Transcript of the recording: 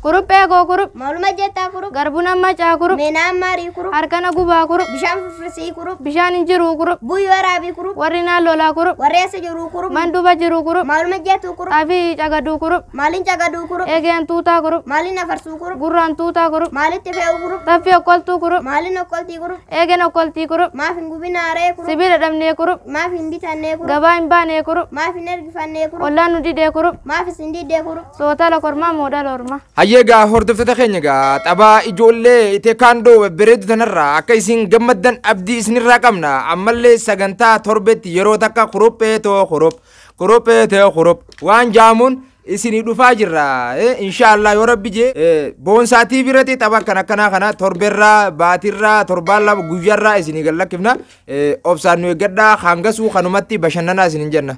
Kuruphee koo kurup. Maaluma jettaa kurup. Garbuu nama caa kurup. Meenaan maarii kurup. Harkana gubaa kurup. Bishaan firfirsii kurup. Bishaan hin jiruu kurup. Buyyoo waraabii kurup. Warri naan lolaa kurup. Warri eessa jiruu kurup. Manduba jiruu kurup. Maaluma jettuu kurup. Xaafii cagaduu kurup. Maaliin cagaduu kurup. Eegeen tuutaa kurup. Maaliin afarsuu kurup. Gurraan tuutaa kurup. Maalitti fe'uu kurup. Taffii okkoltuu kurup. Maaliin okkoltii kurup. Eegeen okkoltii kurup. Maaf hin gubinaaree kurup. Sibiila dhabnee kurup. Maaf hin bitannee kurup. Gabaa hin baanee kurup. Maaf hin ergifannee kurup. Ollaan nu didee kurup. Maaf isin diddee kurup. Sootala kormaa moodala ormaa. Hayyee gaa hordoftoota keenya gaa taphaa ijoollee teekaandoo babbareedu tanarraa akka isin gammaddan abdii isinirraa qabna. Ammallee sagantaa torbetti yeroo takka kuruphee too kurup kuruphee too kurup waan jaamuun isinii dhufaa jirra. Inshaallah yoo rabbi jee boonsaatii biratti tapha akkan akkanaa kana torberraa baatirraa torbaan 2 guyyaarraa isinii gallakkifna. Obsaan nu eeggadhaa hangasuu kanumatti bashannanaa isinin jenna.